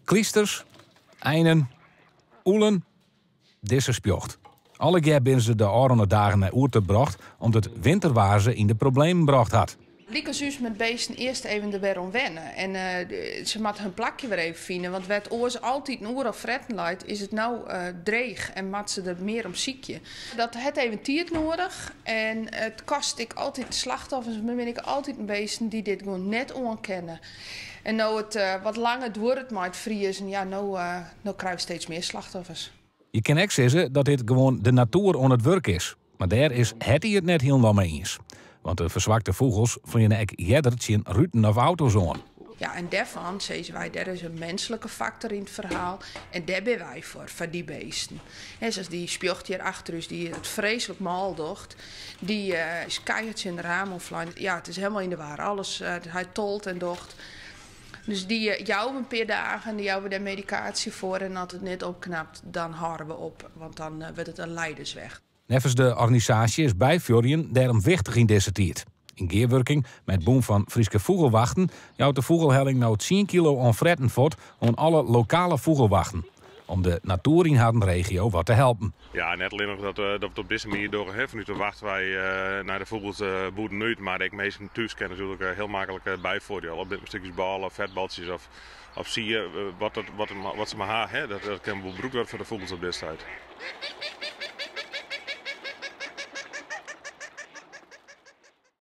Klysters, einen, ûlen, dizze spjocht. Allegear binne se de ôfrûne dagen nei Oerterp brocht om't it winterwaar se yn de problemen brocht hat. Lykas ús moatte bisten earst even der wer oan wenne. En se moatte hun plakje wer even fine. Want wêr't oars altyd en oeral fretten leit, is it no dreech en moatte se der mear om sykje. Dat hat even tiid noadich en it kostet ek altyd slachtoffers. Der binne ek altyd bisten dy't dit gewoan net oankinne. En no it wat langer duorret mei it friezen, ja, no, no krije we steeds mear slachtoffers. Je kinne ek sizze dat dit gewoan de natoer oan it wurk is. Mar dêr is Hetty it net hielendal mei iens. Want de ferswakte fûgels fleane ek earder tsjin ruten of auto's oan. Ja, en dêrfan sizze wy, dêr is in minsklike faktor yn it ferhaal en dêr binne wy foar, foar dy beesten. Hè, sa as dy spjocht hjir achter ús, dy't it freeslik mâl docht, dy is keihard tsjin de raam oan flein. Ja, it is helemaal yn de war, alles, hy tolt en docht. Dus dy jouwe we in pear dagen, dy jouwe we dêr medikaasje foar en as it net opknapt, dan hâlde we op, want dan wurdt it in lijdensweg. Neffens de organisaasje is byfuorjen dêrom wichtich yn dizze tiid. Yn gearwurking mei it Bûn fan Fryske Fûgelwachten jout de Fûgelhelling no tsien kilo oan fretten fuort oan alle lokale fûgelwachten, om de natoer yn harren regio wat te helpen. Ja, net allinnich dat we it op dizze manier dogge, hè, fanút de wacht wei nei de fûgels bûtenút, mar ek minsken thús kinne natuerlik hiel maklik byfuorje. Al binne it stikjes bôle of fetbaltsjes of sie, wat, wat, wat se mar ha, hè, dat kin wol brûkt wurde foar de fûgels op dit stuit.